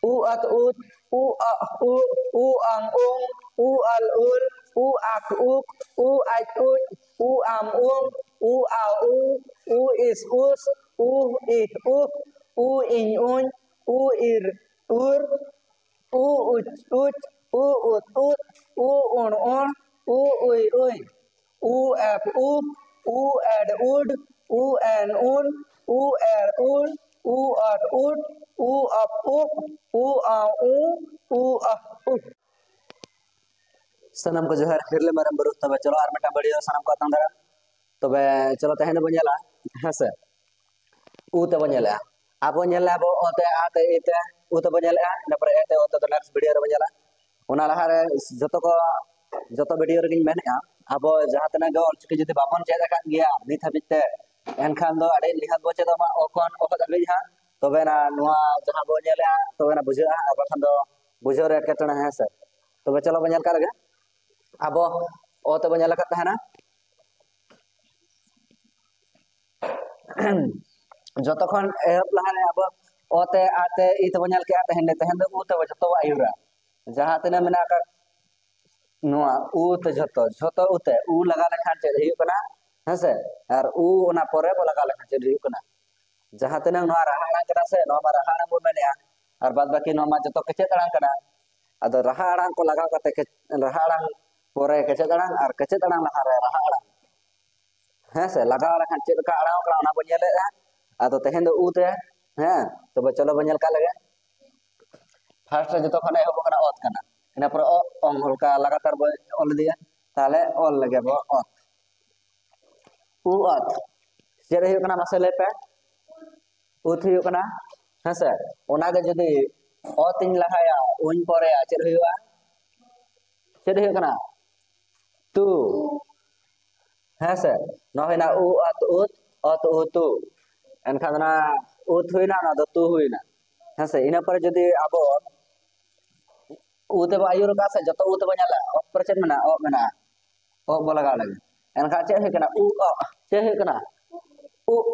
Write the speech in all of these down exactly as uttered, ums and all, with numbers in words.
ᱩ ᱟᱛ ᱩᱛ, ᱩ ᱟᱜ ᱩᱜ, ᱩ ᱟᱝ ᱩᱝ, ᱩ ᱟᱞ ᱩᱞ, ᱩ ᱟᱠ ᱩᱠ, ᱩ ᱟᱡ ᱩᱡ, ᱩ ᱟᱢ ᱩᱢ, ᱩ ᱟ ᱩ, ᱩ ᱤᱥ ᱩᱥ, ᱩ ᱤᱦ ᱩᱦ, ᱩ ᱤᱧ ᱩᱧ, ᱩ ᱤᱨ ᱩᱨ, ᱩ ᱩᱪ ᱩᱪ, ᱩ ᱩᱛ ᱩᱛ, ᱩ ᱩᱬ ᱩᱬ, ᱩ ᱩᱭ ᱩᱭ, ᱩ ᱮᱯ ᱩᱯ, ᱩ ᱮᱰ ᱩᱰ, ᱩ ᱮᱱ ᱩᱱ, ᱩ ᱮᱲ ᱩᱲ, ᱩ ᱚᱴ ᱩᱴ, ᱩ ᱚᱯ ᱩᱯ, ᱩ ᱚ ᱩ, ᱩ ᱚᱦ ᱩᱦ᱾ ᱥᱟᱱᱟᱢ ᱠᱚ ᱡᱚᱦᱟᱨ, ᱦᱤᱨᱞᱟᱹ ᱢᱟᱨᱟᱝ ᱵᱩᱨᱩ᱾ ᱛᱚᱵᱮ ᱪᱚᱞᱚ ᱟᱨ ᱢᱤᱫᱴᱟᱝ video ᱥᱟᱱᱟᱢ ᱠᱚ ᱟᱛᱟᱝ ᱫᱟᱨᱟᱢ᱾ ᱛᱚᱵᱮ ᱪᱚᱞᱚ ᱛᱮᱦᱮᱧ ᱫᱚᱵᱚᱱ ᱧᱮᱞᱟ, ᱦᱮᱸ ᱥᱮ, ᱩ ᱛᱮᱵᱚᱱ ᱧᱮᱞᱮᱜᱼᱟ᱾ ᱟᱵᱚ ᱧᱮᱞ ᱞᱮᱜᱼᱟ ᱵᱚ ᱚ ᱛᱮ, ᱟ ᱛᱮ, ᱤ ᱛᱮ, ᱩ ᱛᱮᱵᱚᱱ ᱧᱮᱞᱮᱜᱼᱟ᱾ ᱤᱱᱟᱹ ᱯᱚᱨᱮ ᱮ ᱛᱮ, ᱚ ᱛᱮ ᱫᱚ next video ᱨᱮᱵᱚᱱ ᱧᱮᱞᱟ᱾ ᱚᱱᱟ ᱞᱟᱦᱟᱨᱮ ᱡᱚᱛᱚ ᱠᱚ, ᱡᱚᱛᱚ video ᱨᱮᱜᱮᱧ ᱢᱮᱱᱮᱜᱼᱟ, ᱟᱵᱚ ᱡᱟᱦᱟᱸ ᱛᱤᱱᱟᱹᱜ ᱜᱮ ᱚᱞᱪᱤᱠᱤ ᱡᱩᱫᱤ ᱵᱟᱵᱚᱱ ᱪᱮᱫ ᱟᱠᱟᱫ ᱜᱮᱭᱟ ᱱᱤᱛ ᱦᱟᱹᱵᱤᱡ ᱛᱮ, ᱮᱱᱠᱷᱟᱱ ᱫᱚ ᱟᱹᱰᱤ ᱱᱤᱦᱟᱹᱛ ᱵᱚ ᱪᱮᱫᱚᱜ ᱢᱟ, ᱚ ᱠᱷᱚᱱ ᱚᱦᱚ ᱫᱷᱟᱹᱵᱤᱡ ᱦᱟᱸᱜ᱾ ᱛᱚᱵᱮᱱᱟ ᱱᱚᱣᱟ ᱡᱟᱦᱟᱸ ᱵᱚ ᱧᱮᱞᱮᱜᱼᱟ, ᱛᱚᱵᱮᱱᱟ ᱵᱩᱡᱷᱟᱹᱜᱼᱟ, ᱟᱨ ᱵᱟᱠᱷᱟᱱ ᱫᱚ ᱵᱩᱡᱷᱟᱹᱣ ᱨᱮ ᱮᱴᱠᱮᱴᱚᱬᱮ, ᱦᱮᱸ ᱥᱮ᱾ ᱛᱚᱵᱮ ᱪᱚᱞᱚ ᱵᱚ ᱧᱮᱞ ᱠᱟᱜ ᱞᱮᱜᱮ᱾ ᱟᱵᱚ ᱚ ᱛᱮᱵᱚ ᱧᱮᱞ ᱟᱠᱟᱫ ᱛᱟᱦᱮᱱᱟ᱾ ᱡᱚᱛᱚ ᱠᱷᱚᱱ ᱮᱦᱚᱵ ᱞᱟᱦᱟᱨᱮ ᱟᱵᱚ ᱚ ᱛᱮ, ᱟ ᱛᱮ, ᱤ ᱛᱮᱵᱚ ᱧᱮᱞ ᱠᱮᱜᱼᱟ, ᱛᱮᱦᱮᱧ ᱫᱚ, ᱛᱮᱦᱮᱧ ᱫᱚ ᱩ ᱛᱮᱵᱚ ᱡᱚᱛᱚ ᱵᱚ ᱟᱹᱭᱩᱨᱟ᱾ ᱡᱟᱦᱟᱸ ᱛᱤᱱᱟᱹᱜ ᱢᱮᱱᱟᱜ ᱟᱠᱟᱫ ᱱᱚᱣᱟ ᱩ ᱛᱮ ᱡᱷᱚᱛᱚ, ᱡᱷᱚᱛᱚ ᱩ ᱛᱮ, ᱩ ᱞᱟᱜᱟᱣ ᱞᱮᱠᱷᱟᱱ ᱪᱮᱫ ᱦᱩᱭᱩᱜ ᱠᱟᱱᱟ? ᱦᱮᱸ ᱥᱮ? ᱟᱨ ᱩ ᱚᱱᱟ ᱯᱚᱨᱮ ᱵᱚ ᱞᱟᱜᱟᱣ ᱞᱮᱠᱷᱟᱱ ᱪᱮᱫ ᱦᱩᱭᱩᱜ ᱠᱟᱱᱟ? ᱡᱟᱦᱟᱸ ᱛᱤᱱᱟᱹᱜ ᱱᱚᱣᱟ ᱨᱟᱦᱟ ᱟᱲᱟᱝ ᱠᱟᱱᱟ ᱥᱮ, ᱱᱚᱣᱟ ᱢᱟ ᱨᱟᱦᱟ ᱟᱲᱟᱝ ᱵᱚ ᱢᱮᱱᱮᱜᱼᱟ, ᱟᱨ ᱵᱟᱫ ᱵᱟᱹᱠᱤ ᱱᱚᱣᱟ ᱢᱟ ᱡᱚᱛᱚ ᱠᱮᱪᱮᱫ ᱟᱲᱟᱝ ᱠᱟᱱᱟ᱾ ᱟᱫᱚ ᱨᱟᱦᱟ ᱟᱲᱟᱝ ᱠᱚ ᱞᱟᱜᱟᱣ ᱠᱟᱛᱮ ᱠᱮᱪ-, ᱨᱟᱦᱟ ᱟᱲᱟᱝ ᱯᱚᱨᱮ ᱠᱮᱪᱮᱫ ᱟᱲᱟᱝ ᱟᱨ ᱠᱮᱪᱮᱫ ᱟᱲᱟᱝ ᱞᱟᱦᱟᱨᱮ ᱨᱟᱦᱟ ᱟᱲᱟᱝ, ᱦᱮᱸ ᱥᱮ, ᱞᱟᱜᱟᱣ ᱞᱮᱠᱷᱟᱱ ᱪᱮᱫ ᱞᱮᱠᱟ ᱟᱲᱟᱝ ᱠᱟᱱᱟ ᱚᱱᱟ ᱵᱚ ᱧᱮᱞᱮᱜᱼᱟ᱾ ᱟᱫᱚ ᱛᱮᱦᱮᱧ ᱫᱚ ᱩ ᱛᱮ, ᱦᱮᱸ, ᱛᱚᱵᱮ ᱪᱚᱞᱚ ᱵᱚ ᱧᱮᱞ ᱠᱟᱜ ᱞᱮᱜᱮ᱾ First ᱨᱮ ᱡᱚᱛᱚ ᱠᱷᱚᱱ ᱮᱦᱚᱵᱚᱜ ᱠᱟᱱᱟ ᱚᱛ ᱠᱟᱱᱟ, ᱤᱱᱟᱹ ᱯᱚᱨᱮ ᱚ, ᱚᱝ, ᱚᱱᱠᱟ ᱞᱟᱜᱟᱛᱟᱨ ᱵᱚ ᱚᱞ ᱤᱫᱤᱭᱟ᱾ ᱛᱟᱦᱞᱮ ᱚᱞ ᱞᱮᱜᱮ ᱵᱚ ᱚᱛ᱾ ᱩ ᱚᱛ᱾ ᱪᱮᱫ ᱦᱩᱭᱩᱜ ᱠᱟᱱᱟ ᱢᱟᱥᱮ ᱞᱟᱹᱭ ᱯᱮ? ᱩᱛ ᱦᱩᱭᱩᱜ ᱠᱟᱱᱟ, ᱦᱮᱸ ᱥᱮ? ᱚᱱᱟᱜᱮ ᱡᱩᱫᱤ ᱚᱛ ᱤᱧ ᱞᱟᱦᱟᱭᱟ, ᱩᱧ ᱯᱚᱨᱮᱭᱟ, ᱪᱮᱫ ᱦᱩᱭᱩᱜᱼᱟ? ᱪᱮᱫ ᱦᱩᱭᱩᱜ ᱠᱟᱱᱟ? ᱛᱩ᱾ ᱦᱮᱸ ᱥᱮ? ᱱᱚᱣᱟ ᱦᱩᱭᱱᱟ ᱩ ᱚᱛ ᱩᱛ, ᱚᱛ ᱩ ᱛᱩ᱾ ᱮᱱᱠᱷᱟᱱ ᱚᱱᱟ ᱩᱛ ᱦᱩᱭᱱᱟ, ᱚᱱᱟ ᱫᱚ ᱛᱩ ᱦᱩᱭᱱᱟ᱾ ᱦᱮᱸ ᱥᱮ? ᱤᱱᱟᱹ ᱯᱚᱨᱮ ᱡᱩᱫᱤ ᱟᱵᱚ ᱩ ᱛᱮᱵᱚ ᱟᱹᱭᱩᱨ ᱠᱟᱜᱼᱟ ᱥᱮ, ᱡᱚᱛᱚ ᱩ ᱛᱮᱵᱚ ᱧᱮᱞᱟ, ᱚᱛ ᱯᱚᱨᱮ ᱪᱮᱫ ᱢᱮᱱᱟᱜᱼᱟ? ᱚᱜ ᱢᱮᱱᱟᱜᱼᱟ᱾ ᱚᱜ ᱵᱚ ᱞᱟᱜᱟᱣ ᱞᱮᱜᱮ᱾ ᱮᱱᱠᱷᱟᱱ ᱪᱮᱫ ᱦᱩᱭᱩᱜ ᱠᱟᱱᱟ? ᱩ ᱚᱜ᱾ ᱪᱮᱫ ᱦᱩᱭᱩᱜ ᱠᱟᱱᱟ? ᱩᱜ᱾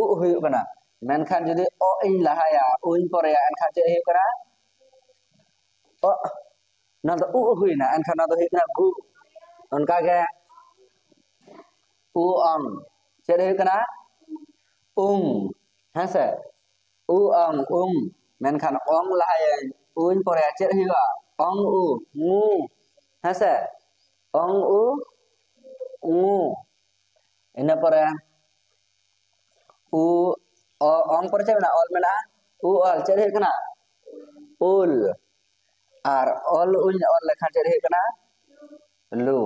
ᱩᱜ ᱦᱩᱭᱩᱜ ᱠᱟᱱᱟ᱾ ᱢᱮᱱᱠᱷᱟᱱ ᱡᱩᱫᱤ ᱚ ᱤᱧ ᱞᱟᱦᱟᱭᱟ, ᱩᱧ ᱯᱚᱨᱮᱭᱟ, ᱮᱱᱠᱷᱟᱱ ᱪᱮᱫ ᱦᱩᱭᱩᱜ ᱠᱟᱱᱟ? ᱚ, ᱱᱚᱣᱟ ᱫᱚ ᱩ ᱦᱩᱭᱱᱟ, ᱮᱱᱠᱷᱟᱱ ᱱᱚᱣᱟ ᱫᱚ ᱦᱩᱭᱩᱜ ᱠᱟᱱᱟ ᱜᱩ᱾ ᱚᱱᱠᱟᱜᱮ ᱩ ᱚᱝ, ᱪᱮᱫ ᱦᱩᱭᱩᱜ ᱠᱟᱱᱟ? ᱩᱝ᱾ ᱦᱮᱸᱥᱮ? ᱩ ᱚᱝ ᱩᱝ, ᱢᱮᱱᱠᱷᱟᱱ ᱚᱝ ᱞᱟᱦᱟᱭᱟᱹᱧ, ᱩᱧ ᱯᱚᱨᱮ ᱪᱮᱫ ᱦᱩᱭᱩᱜᱼᱟ? ᱚᱝ ᱩ, ᱝᱩ᱾ ᱦᱮᱸᱥᱮ? ᱚᱝ ᱩ, ᱝᱩ᱾ ᱤᱱᱟᱹ ᱯᱚᱨᱮ ᱩ, ᱚ, ᱚᱝ ᱯᱚᱨᱮ ᱪᱮᱫ ᱢᱮᱱᱟᱜᱼᱟ? ᱚᱞ ᱢᱮᱱᱟᱜᱼᱟ᱾ ᱩ ᱚᱞ ᱪᱮᱫ ᱦᱩᱭᱩᱜ ᱠᱟᱱᱟ? ᱩᱞ᱾ ᱟᱨ ᱚᱞ ᱩᱧ ᱚᱞ ᱞᱮᱠᱷᱟᱱ ᱪᱮᱫ ᱦᱩᱭᱩᱜ ᱠᱟᱱᱟ? ᱞᱩ᱾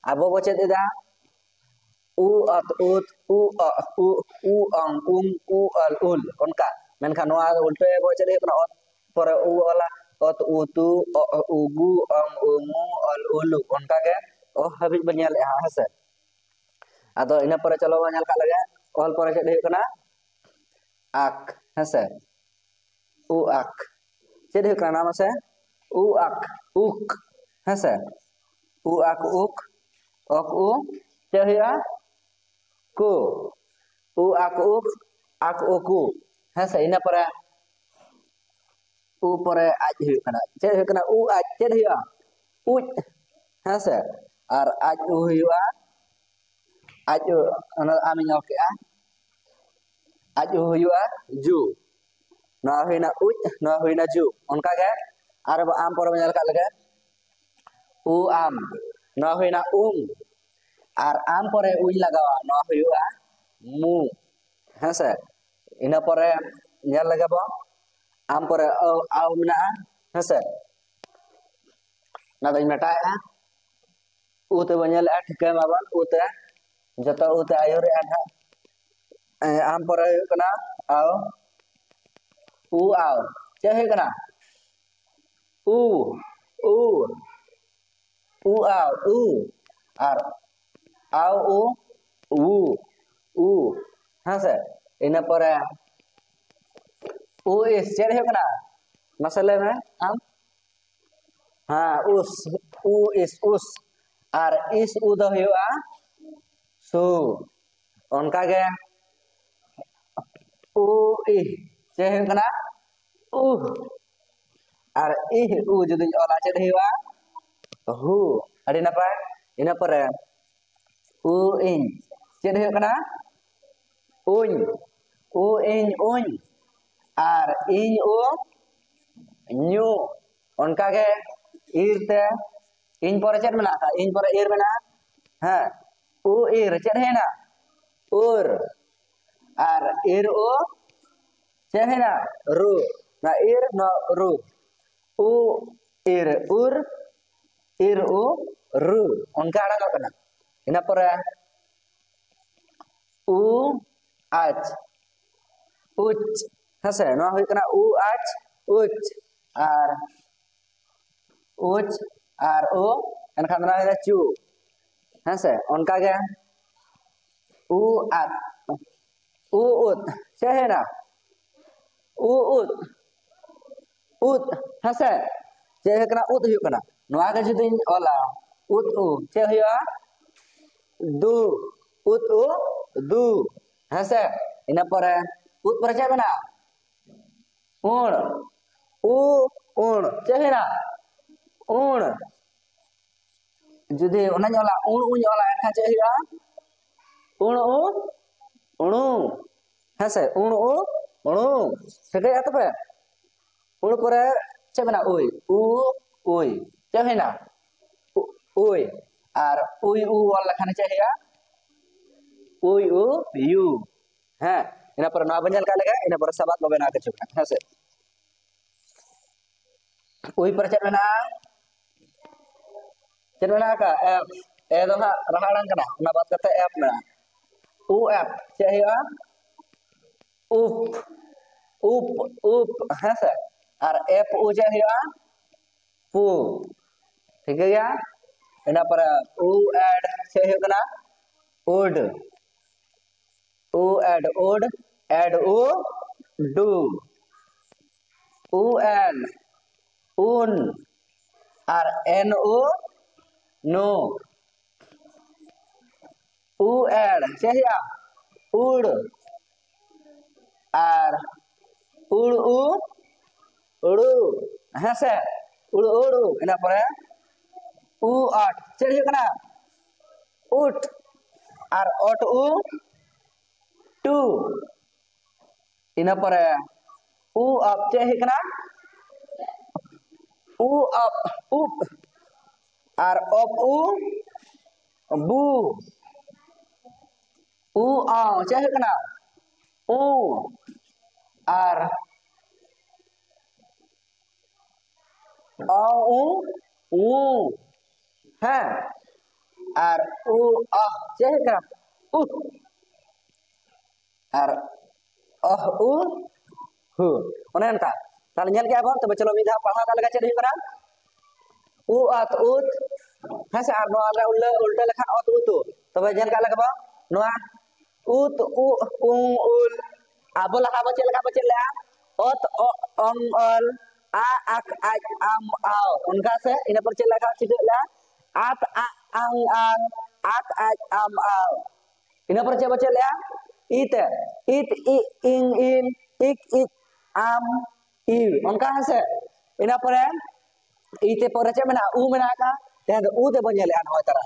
ᱟᱵᱚ ᱵᱚ ᱪᱮᱫ ᱮᱫᱟ ᱩ ᱚᱛ ᱩᱛ, ᱩ ᱚ ᱩ, ᱩ ᱚᱝ ᱩᱝ, ᱩ ᱚᱞ ᱩᱞ, ᱚᱱᱠᱟ᱾ ᱢᱮᱱᱠᱷᱟᱱ ᱱᱚᱣᱟ ᱫᱚ ᱩᱞᱴᱟᱹᱭᱟᱵᱚ, ᱪᱮᱫ ᱦᱩᱭᱩᱜ ᱠᱟᱱᱟ? ᱚᱛ ᱯᱚᱨᱮ ᱩ ᱚᱞᱟ, ᱚᱛ ᱩ ᱛᱩ, ᱚ ᱚ ᱩ ᱜᱩ, ᱚᱝ ᱩ ᱝᱩ, ᱚᱞ ᱩᱞᱩ, ᱚᱱᱠᱟ ᱜᱮ ᱚ ᱦᱟᱹᱵᱤᱡ ᱵᱚᱱ ᱧᱮᱞᱮᱫᱼᱟ, ᱦᱮᱸ ᱥᱮ? ᱟᱫᱚ ᱤᱱᱟᱹ ᱯᱚᱨᱮ ᱪᱚᱞᱚ ᱵᱚᱱ ᱧᱮᱞ ᱠᱟᱜ ᱞᱮᱜᱮ, ᱚᱞ ᱯᱚᱨᱮ ᱪᱮᱫ ᱦᱩᱭᱩᱜ ᱠᱟᱱᱟ? ᱟᱠ, ᱦᱮᱸ ᱥᱮ? ᱩ ᱟᱠ᱾ ᱪᱮᱫ ᱦᱩᱭᱩᱜ ᱠᱟᱱᱟ ᱱᱚᱣᱟ ᱢᱟᱥᱮ? ᱩ ᱟᱠ, ᱩᱠ, ᱦᱮᱸ ᱥᱮ? ᱩ ᱟᱠ ᱩᱠ, ᱚᱠ ᱩ, ᱪᱮᱫ ᱦᱩᱭᱩᱜᱼᱟ? ᱠᱩ᱾ ᱩ ᱟᱠ ᱩᱠ, ᱟᱠ ᱩᱠᱩ, ᱦᱮᱸ ᱥᱮ? ᱤᱱᱟᱹ ᱯᱚᱨᱮ ᱩ ᱯᱚᱨᱮ ᱟᱡ ᱦᱩᱭᱩᱜ ᱠᱟᱱᱟ᱾ ᱪᱮᱫ ᱦᱩᱭᱩᱜ ᱠᱟᱱᱟ? ᱩ ᱟᱡ ᱪᱮᱫ ᱦᱩᱭᱩᱜᱼᱟ? ᱩᱡ, ᱦᱮᱸ ᱥᱮ? ᱟᱨ ᱟᱡ ᱩ ᱦᱩᱭᱩᱜᱼᱟ, ᱟᱡ ᱩ, ᱚᱱᱟ ᱟᱢᱤᱧ ᱚᱞ ᱠᱮᱜᱼᱟ, ᱟᱡ ᱩ ᱦᱩᱭᱩᱜᱼᱟ ᱡᱩ᱾ ᱱᱚᱣᱟ ᱦᱩᱭᱱᱟ ᱩᱡ, ᱱᱚᱣᱟ ᱦᱩᱭᱱᱟ ᱡᱩ᱾ ᱚᱱᱠᱟᱜᱮ ᱟᱨ ᱟᱢ ᱯᱚᱨᱮ ᱵᱚᱱ ᱧᱮᱞ ᱠᱟᱜ ᱞᱮᱜᱮ, ᱩ ᱟᱢ, ᱱᱚᱣᱟ ᱦᱩᱭᱱᱟ ᱩᱢ, ᱟᱨ ᱟᱢ ᱯᱚᱨᱮ ᱩᱧ ᱞᱟᱜᱟᱣᱟ, ᱱᱚᱣᱟ ᱦᱩᱭᱩᱜᱼᱟ ᱢᱩ, ᱦᱮᱸ ᱥᱮ? ᱤᱱᱟᱹ ᱯᱚᱨᱮ ᱧᱮᱞ ᱞᱮᱜᱮ ᱵᱚᱱ, ᱟᱢ ᱯᱚᱨᱮ ᱟᱹᱣ, ᱟᱣ ᱢᱮᱱᱟᱜᱼᱟ, ᱦᱮᱸ ᱥᱮ? ᱚᱱᱟ ᱫᱚᱧ ᱢᱮᱴᱟᱣᱮᱫᱼᱟ᱾ ᱩ ᱛᱮᱵᱚᱱ ᱧᱮᱞᱮᱫᱼᱟ, ᱴᱷᱤᱠᱟᱹᱭ ᱢᱟᱵᱚᱱ ᱩ ᱛᱮ, ᱡᱚᱛᱚ ᱩ ᱛᱮ ᱟᱹᱭᱩᱨᱮᱫᱼᱟ ᱱᱟᱦᱟᱜ᱾ ᱮ, ᱟᱢ ᱯᱚᱨᱮ ᱦᱩᱭᱩᱜ ᱠᱟᱱᱟ ᱟᱣ, ᱩ ᱟᱣ᱾ ᱪᱮᱫ ᱦᱩᱭᱩᱜ ᱠᱟᱱᱟ? ᱩ, ᱩ, ᱩ ᱟᱣ, ᱩ, ᱟᱨ ᱟᱣ ᱩ, ᱩ, ᱩ, ᱦᱮᱸ ᱥᱮ? ᱤᱱᱟᱹ ᱯᱚᱨᱮ ᱩ ᱤᱥ ᱪᱮᱫ ᱦᱩᱭᱩᱜ ᱠᱟᱱᱟ? ᱢᱟᱥᱮ ᱞᱟᱹᱭ ᱢᱮ ᱟᱢ᱾ ᱦᱮᱸ, ᱩᱥ, ᱩ ᱤᱥ ᱩᱥ, ᱟᱨ ᱤᱥ ᱩ ᱫᱚ ᱦᱩᱭᱩᱜᱼᱟ ᱥᱩ᱾ ᱚᱱᱠᱟᱜᱮ ᱩ ᱤᱦ, ᱪᱮᱫ ᱦᱩᱭᱩᱜ ᱠᱟᱱᱟ? ᱩᱦ᱾ ᱟᱨ ᱤᱦ ᱩ ᱡᱩᱫᱤᱧ ᱚᱞᱟ, ᱪᱮᱫ ᱦᱩᱭᱩᱜᱼᱟ? ᱦᱩ᱾ ᱟᱹᱰᱤ ᱱᱟᱯᱟᱭ᱾ ᱤᱱᱟᱹ ᱯᱚᱨᱮ ᱩ ᱤᱧ, ᱪᱮᱫ ᱦᱩᱭᱩᱜ ᱠᱟᱱᱟ? ᱩᱧ᱾ ᱩ ᱤᱧ ᱩᱧ᱾ ᱟᱨ ᱤᱧ ᱩ ᱧᱩ᱾ ᱚᱱᱠᱟᱜᱮ ᱤᱨ ᱛᱮ, ᱤᱧ ᱯᱚᱨᱮ ᱪᱮᱫ ᱢᱮᱱᱟᱜ ᱟᱠᱟᱫ? ᱤᱧ ᱯᱚᱨᱮ ᱤᱨ ᱢᱮᱱᱟᱜᱼᱟ᱾ ᱦᱮᱸ, ᱩ ᱤᱨ, ᱪᱮᱫ ᱦᱩᱭᱱᱟ? ᱩᱨ᱾ ᱟᱨ ᱤᱨ ᱩ, ᱪᱮᱫ ᱦᱩᱭᱱᱟ? ᱨᱩ᱾ ᱱᱚᱣᱟ ᱤᱨ, ᱱᱚᱣᱟ ᱨᱩ᱾ ᱩ ᱤᱨ ᱩᱨ, ᱤᱨ ᱩ ᱨᱩ᱾ ᱚᱱᱠᱟ ᱟᱲᱟᱝᱚᱜ ᱠᱟᱱᱟ᱾ ᱤᱱᱟᱹ ᱯᱚᱨᱮ ᱩ ᱟᱪ, ᱩᱪ᱾ ᱦᱮᱸᱥᱮ, ᱱᱚᱣᱟ ᱦᱩᱭᱩᱜ ᱠᱟᱱᱟ ᱩ ᱟᱪ, ᱩᱪ᱾ ᱟᱨ ᱩᱪ ᱟᱨ ᱩ, ᱮᱱᱠᱷᱟᱱ ᱫᱚ ᱱᱚᱣᱟ ᱦᱩᱭᱩᱜᱼᱟ ᱪᱩ᱾ ᱦᱮᱸᱥᱮ, ᱚᱱᱠᱟᱜᱮ ᱩ ᱟᱫ, ᱩ ᱩᱫ, ᱪᱮᱫ ᱦᱩᱭᱱᱟ? ᱩ ᱩᱫ, ᱩᱫ᱾ ᱦᱮᱸᱥᱮ, ᱪᱮᱫ ᱦᱩᱭᱩᱜ ᱠᱟᱱᱟ? ᱩᱫ ᱦᱩᱭᱩᱜ ᱠᱟᱱᱟ᱾ ᱱᱚᱣᱟ ᱜᱮ ᱡᱩᱫᱤᱧ ᱚᱞᱟ, ᱩᱫ ᱩ, ᱪᱮᱫ ᱦᱩᱭᱩᱜᱼᱟ? ᱫᱩ᱾ ᱩᱫ ᱩ ᱫᱩ᱾ ᱦᱮᱸᱥᱮ, ᱤᱱᱟᱹ ᱯᱚᱨᱮ ᱩᱫ ᱯᱚᱨᱮ ᱪᱮᱫ ᱢᱮᱱᱟᱜᱼᱟ? ᱩᱬ᱾ ᱩ ᱩᱬ, ᱪᱮᱫ ᱦᱩᱭᱱᱟ? ᱩᱬ᱾ ᱡᱩᱫᱤ ᱚᱱᱟᱧ ᱚᱞᱟ, ᱩᱬ ᱩᱧ ᱚᱞᱟ, ᱮᱱᱠᱷᱟᱱ ᱪᱮᱫ ᱦᱩᱭᱩᱜᱼᱟ? ᱩᱬ ᱩ ᱩᱬᱩ᱾ ᱦᱮᱸᱥᱮ, ᱩᱬ ᱩ ᱩᱬᱩ᱾ ᱴᱷᱤᱠᱟᱹᱭᱟ ᱛᱚᱵᱮ? ᱩᱬ ᱯᱚᱨᱮ ᱪᱮᱫ ᱢᱮᱱᱟᱜᱼᱟ? ᱩᱭ᱾ ᱩ ᱩᱭ, ᱪᱮᱫ ᱦᱩᱭᱱᱟ? ᱩ- ᱩᱭ᱾ ᱟᱨ ᱩᱭ ᱩ ᱚᱞ ᱞᱮᱠᱷᱟᱱ ᱪᱮᱫ ᱦᱩᱭᱩᱜᱼᱟ? ᱩᱭ ᱩ ᱭᱩ᱾ ᱦᱮᱸ, ᱤᱱᱟᱹ ᱯᱚᱨᱮ ᱱᱚᱣᱟ ᱵᱚᱱ ᱧᱮᱞ ᱠᱟᱜ ᱞᱮᱠᱟ, ᱤᱱᱟᱹ ᱯᱚᱨᱮ ᱥᱟᱵᱟᱫ ᱵᱟᱵᱮᱱ ᱟᱸᱠ ᱦᱚᱪᱚ ᱠᱟᱜᱼᱟ᱾ ᱦᱮᱸ ᱥᱮ? ᱩᱭ ᱯᱚᱨᱮ ᱪᱮᱫ ᱢᱮᱱᱟᱜᱼᱟ? ᱪᱮᱫ ᱢᱮᱱᱟᱜ ᱟᱠᱟᱫ? ᱮᱯ᱾ ᱮ ᱫᱚ ᱦᱟᱸᱜ ᱨᱟᱦᱟ ᱟᱲᱟᱝ ᱠᱟᱱᱟ, ᱚᱱᱟ ᱵᱟᱫ ᱠᱟᱛᱮ ᱮᱯ ᱢᱮᱱᱟᱜᱼᱟ᱾ ᱩ ᱮᱯ, ᱪᱮᱫ ᱦᱩᱭᱩᱜᱼᱟ? ᱩᱯ, ᱩᱯ, ᱩᱯ᱾ ᱦᱮᱸ ᱥᱮ? ᱟᱨ ᱮᱯ ᱩ ᱪᱮᱫ ᱦᱩᱭᱩᱜᱼᱟ? ᱯᱩ᱾ ᱴᱷᱤᱠ ᱜᱮᱭᱟ? ᱤᱱᱟᱹ ᱯᱚᱨᱮ ᱩ ᱮᱰ ᱪᱮᱫ ᱦᱩᱭᱩᱜ ᱠᱟᱱᱟ? ᱩᱰ᱾ ᱩ ᱮᱰ ᱩᱰ, ᱮᱰ ᱩ ᱰᱩ᱾ ᱩ ᱮᱱ ᱩᱱ᱾ ᱟᱨ ᱮᱱ ᱩ ᱱᱩ᱾ ᱩ ᱮᱲ, ᱪᱮᱫ ᱦᱩᱭᱩᱜᱼᱟ? ᱩᱲ᱾ ᱟᱨ ᱩᱲ ᱩ ᱩᱲᱩ, ᱦᱮᱸ ᱥᱮ? ᱩᱲ ᱩᱲᱩ, ᱤᱱᱟᱹ ᱯᱚᱨᱮ ᱩ ᱟᱴ, ᱪᱮᱫ ᱦᱩᱭᱩᱜ ᱠᱟᱱᱟ? ᱩᱴ᱾ ᱟᱨ ᱚᱴ ᱩ ᱴᱩ, ᱤᱱᱟᱹ ᱯᱚᱨᱮ ᱩ ᱟᱯ, ᱪᱮᱫ ᱦᱩᱭᱩᱜ ᱠᱟᱱᱟ? ᱩ ᱟᱯ, ᱩᱯ᱾ ᱟᱨ ᱚᱯ ᱩ ᱵᱩ, ᱩ ᱟᱣ, ᱪᱮᱫ ᱦᱩᱭᱩᱜ ᱠᱟᱱᱟ? ᱩ᱾ ᱟᱨ ᱚ ᱩ ᱩ, ᱦᱮᱸ᱾ ᱟᱨ ᱩ ᱟᱦ, ᱪᱮᱫ ᱦᱩᱭᱩᱜ ᱠᱟᱱᱟ? ᱩᱦ᱾ ᱟᱨ ᱚᱦ ᱩ ᱦᱩ, ᱚᱱᱮ ᱚᱱᱠᱟ᱾ ᱛᱟᱦᱞᱮ ᱧᱮᱞ ᱠᱮᱜᱼᱟ ᱵᱚᱱ, ᱛᱚᱵᱮ ᱪᱚᱞᱚ ᱢᱤᱫ ᱫᱷᱟᱣ ᱯᱟᱲᱦᱟᱣ ᱠᱟᱜ ᱞᱮᱠᱟ ᱪᱮᱫ ᱦᱩᱭᱩᱜ ᱠᱟᱱᱟ? ᱩ ᱟᱛ ᱩᱛ, ᱦᱮᱸ ᱥᱮ? ᱟᱨ ᱱᱚᱣᱟ ᱨᱮ ᱩᱞᱴᱟᱹ, ᱩᱞᱴᱟᱹ ᱞᱮᱠᱷᱟᱱ ᱚᱛ ᱩᱛᱩ᱾ ᱛᱚᱵᱮ ᱧᱮᱞ ᱠᱟᱜ ᱞᱮᱠᱟ ᱵᱚᱱ, ᱱᱚᱣᱟ ᱩᱛ ᱩ ᱩᱝ ᱩᱞ, ᱟᱵᱚ ᱞᱟᱦᱟ ᱵᱚ ᱪᱮᱫ ᱞᱮᱠᱟ ᱵᱚ ᱪᱮᱫ ᱞᱮᱜᱼᱟ? ᱚᱛ ᱚ ᱚᱝ ᱚᱞ, ᱟ ᱟᱠ ᱟᱡ ᱟᱢ ᱟᱣ, ᱚᱱᱠᱟ ᱥᱮ? ᱤᱱᱟᱹ ᱯᱚᱨ ᱪᱮᱫ ᱞᱮᱠᱟ ᱪᱤᱠᱟᱹᱜ ᱞᱮᱜᱼᱟ? ᱟᱛ ᱟ ᱟᱝ ᱟᱞ, ᱟᱛ ᱟᱡ ᱟᱢ ᱟᱣ᱾ ᱤᱱᱟᱹ ᱯᱚᱨᱮ ᱪᱮᱫ ᱵᱚ ᱪᱮᱫ ᱞᱮᱜᱼᱟ? ᱤ ᱛᱮ, ᱤᱛ ᱤ ᱤᱝ ᱤᱞ, ᱤᱠ ᱤᱡ ᱟᱢ ᱤᱣ, ᱚᱱᱠᱟ ᱦᱮᱸ ᱥᱮ? ᱤᱱᱟᱹ ᱯᱚᱨᱮ ᱤ ᱛᱮ ᱯᱚᱨᱮ ᱪᱮᱫ ᱢᱮᱱᱟᱜᱼᱟ? ᱩ ᱢᱮᱱᱟᱜ ᱟᱠᱟᱫ᱾ ᱛᱮᱦᱮᱧ ᱫᱚ ᱩ ᱛᱮᱵᱚᱱ ᱧᱮᱞᱮᱜᱼᱟ ᱱᱚᱜᱼᱚᱭ ᱛᱟᱨᱟ᱾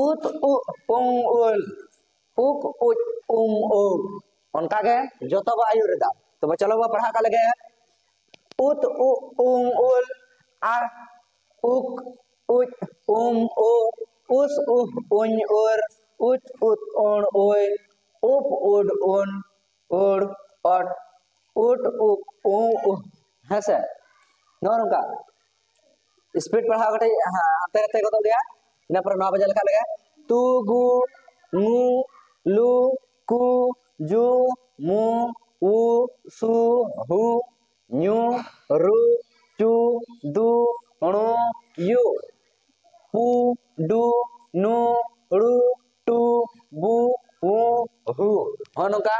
ᱩᱛ ᱩ ᱩᱝ ᱩᱞ, ᱩᱠ ᱩᱪ ᱩᱢ ᱩ᱾ ᱚᱱᱠᱟ ᱜᱮ ᱡᱚᱛᱚ ᱵᱚ ᱟᱹᱭᱩᱨ ᱮᱫᱟ᱾ ᱛᱚᱵᱮ ᱪᱚᱞᱚ ᱵᱚ ᱯᱟᱲᱦᱟᱣ ᱠᱟᱜ ᱞᱮᱜᱮ᱾ ᱩᱛ ᱩ ᱩᱝ ᱩᱞ, ᱟ ᱩᱠ ᱩᱪ ᱩᱢ ᱩ, ᱩᱥ ᱩᱦ ᱩᱧ ᱩᱨ, ᱩᱪ ᱩᱛ ᱩᱬ ᱩᱭ, ᱩᱯ ᱩᱰ ᱩᱱ, ᱩᱲ ᱚᱴ, ᱩᱴ ᱩᱠ ᱩ ᱩᱦ᱾ ᱦᱮᱸ ᱥᱮ? ᱱᱚᱜᱼᱚ ᱱᱚᱝᱠᱟ᱾ ᱥᱯᱤᱰ ᱯᱟᱲᱦᱟᱣ ᱠᱟᱹᱴᱤᱡ, ᱦᱮᱸ, ᱦᱟᱱᱛᱮ ᱱᱟᱛᱮ ᱜᱚᱫᱚᱜ ᱜᱮᱭᱟ᱾ ᱤᱱᱟᱹ ᱯᱚᱨᱮ ᱱᱚᱣᱟ ᱵᱚ ᱧᱮᱞ ᱞᱮᱠᱷᱟᱱ ᱞᱮᱜᱮ, ᱛᱩ ᱜᱩ ᱝᱩ ᱞᱩ ᱠᱩ ᱡᱩ ᱢᱩ ᱩ ᱥᱩ ᱦᱩ ᱧᱩ ᱨᱩ ᱪᱩ ᱫᱩ ᱬᱩ ᱭᱩ ᱯᱩ ᱰᱩ ᱱᱩ ᱲᱩ ᱴᱩ ᱵᱩ ᱩ ᱦᱩ᱾ ᱱᱚᱜᱼᱚ ᱱᱚᱝᱠᱟ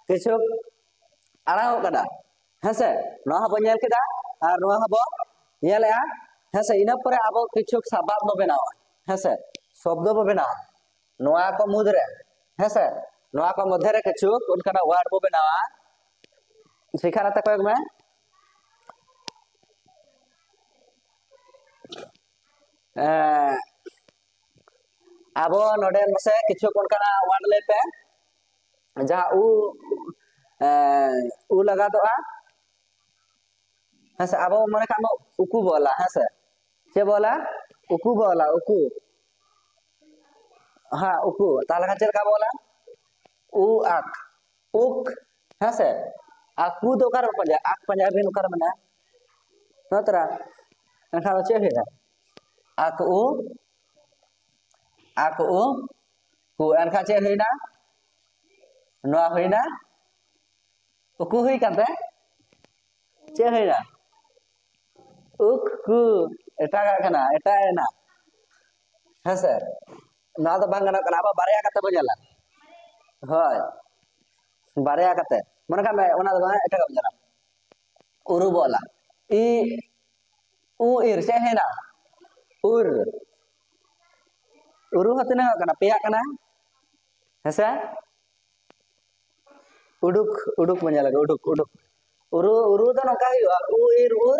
ᱠᱤᱪᱷᱩ ᱟᱲᱟᱝᱚᱜ ᱠᱟᱱᱟ᱾ ᱦᱮᱸᱥᱮ? ᱱᱚᱣᱟ ᱦᱚᱸᱵᱚ ᱧᱮᱞ ᱠᱮᱫᱟ ᱟᱨ ᱱᱚᱣᱟ ᱦᱚᱸᱵᱚ ᱧᱮᱞᱮᱜᱼᱟ᱾ ᱦᱮᱸᱥᱮ? ᱤᱱᱟᱹ ᱯᱚᱨᱮ ᱟᱵᱚ ᱠᱤᱪᱷᱩ ᱥᱟᱵᱟᱫ ᱵᱚ ᱵᱮᱱᱟᱣᱟ᱾ ᱦᱮᱸᱥᱮ? ᱥᱚᱵᱫᱚ ᱵᱚ ᱵᱮᱱᱟᱣᱟ᱾ ᱱᱚᱣᱟ ᱠᱚ ᱢᱩᱫᱽᱨᱮ, ᱦᱮᱸᱥᱮ, ᱱᱚᱣᱟ ᱠᱚ ᱢᱚᱫᱽᱫᱷᱮ ᱨᱮ ᱠᱤᱪᱷᱩ ᱚᱱᱠᱟᱱᱟᱜ ᱣᱟᱨᱰ ᱵᱚ ᱵᱮᱱᱟᱣᱟ, ᱥᱤᱠᱷᱟ ᱱᱟᱛᱮ ᱠᱚᱭᱚᱜ ᱢᱮ᱾ ᱮᱸ, ᱟᱵᱚ ᱱᱚᱰᱮ ᱢᱟᱥᱮ ᱠᱤᱪᱷᱩ ᱚᱱᱠᱟᱱᱟᱜ ᱣᱟᱨᱰ ᱞᱟᱹᱭ ᱯᱮ, ᱡᱟᱦᱟᱸ ᱩ, ᱮᱸ, ᱩ ᱞᱟᱜᱟᱛᱚᱜᱼᱟ᱾ ᱦᱮᱸ ᱥᱮ, ᱟᱵᱚ ᱢᱚᱱᱮ ᱠᱟᱜ ᱢᱮ ᱩᱠᱩ ᱵᱚ ᱚᱞᱟ, ᱦᱮᱸ ᱥᱮ? ᱪᱮᱫ ᱵᱚ ᱚᱞᱟ? ᱩᱠᱩ ᱵᱚ ᱚᱞᱟ, ᱩᱠᱩ᱾ ᱦᱮᱸ, ᱩᱠᱩ᱾ ᱛᱟᱦᱚᱞᱮ ᱠᱷᱟᱱ ᱪᱮᱫ ᱞᱮᱠᱟ ᱵᱚ ᱚᱞᱟ? ᱩ ᱟᱠ, ᱩᱠ, ᱦᱮᱸ ᱥᱮ? ᱟᱠᱩ ᱫᱚ ᱚᱠᱟᱨᱮ ᱯᱟᱸᱡᱟ? ᱟᱠ ᱯᱟᱸᱡᱟ ᱵᱤᱱ, ᱚᱠᱟᱨᱮ ᱢᱮᱱᱟᱜᱼᱟ? ᱱᱚᱛᱨᱟ᱾ ᱮᱱᱠᱷᱟᱱ ᱫᱚ ᱪᱮᱫ ᱦᱩᱭᱩᱜᱼᱟ? ᱟᱠ ᱩ, ᱟᱠ ᱩ, ᱠᱩ᱾ ᱮᱱᱠᱷᱟᱱ ᱪᱮᱫ ᱦᱩᱭᱱᱟ? ᱱᱚᱣᱟ ᱦᱩᱭᱱᱟ ᱩᱠᱩ ᱦᱩᱭ ᱠᱟᱱ ᱛᱮ ᱪᱮᱫ ᱦᱩᱭᱱᱟ? ᱩᱠ ᱠᱩ᱾ ᱮᱴᱟᱜᱟᱜ ᱠᱟᱱᱟ, ᱮᱴᱟᱜ ᱮᱱᱟ᱾ ᱦᱮᱸ ᱥᱮ? ᱱᱚᱣᱟ ᱫᱚ ᱵᱟᱝ ᱜᱟᱱᱚᱜ ᱠᱟᱱᱟ᱾ ᱟᱵᱚ ᱵᱟᱨᱭᱟ ᱠᱟᱛᱮ ᱵᱚᱱ ᱧᱮᱞᱟ᱾ ᱦᱳᱭ, ᱵᱟᱨᱭᱟ ᱠᱟᱛᱮ᱾ ᱢᱚᱱᱮ ᱠᱟᱜ ᱢᱮ, ᱚᱱᱟ ᱫᱚ ᱵᱟᱝ, ᱮᱴᱟᱜᱟᱜ ᱵᱚᱱ ᱧᱮᱞᱟ᱾ ᱩᱨᱩ ᱵᱚ ᱚᱞᱟ᱾ ᱤ, ᱩ ᱤᱨ, ᱪᱮᱫ ᱦᱩᱭᱱᱟ? ᱩᱨ᱾ ᱩᱨᱩ ᱦᱚᱸ ᱛᱤᱱᱟᱹᱜ ᱠᱟᱱᱟ? ᱯᱮᱭᱟ ᱠᱟᱱᱟ᱾ ᱦᱮᱸᱥᱮ? ᱩᱰᱩᱠ, ᱩᱰᱩᱠ ᱵᱚᱱ ᱧᱮᱞ ᱞᱮᱜᱮ, ᱩᱰᱩᱠ, ᱩᱰᱩᱠ᱾ ᱩᱨᱩ, ᱩᱨᱩ ᱫᱚ ᱱᱚᱝᱠᱟ ᱦᱩᱭᱩᱜᱼᱟ, ᱩ ᱤᱨ ᱩᱨ,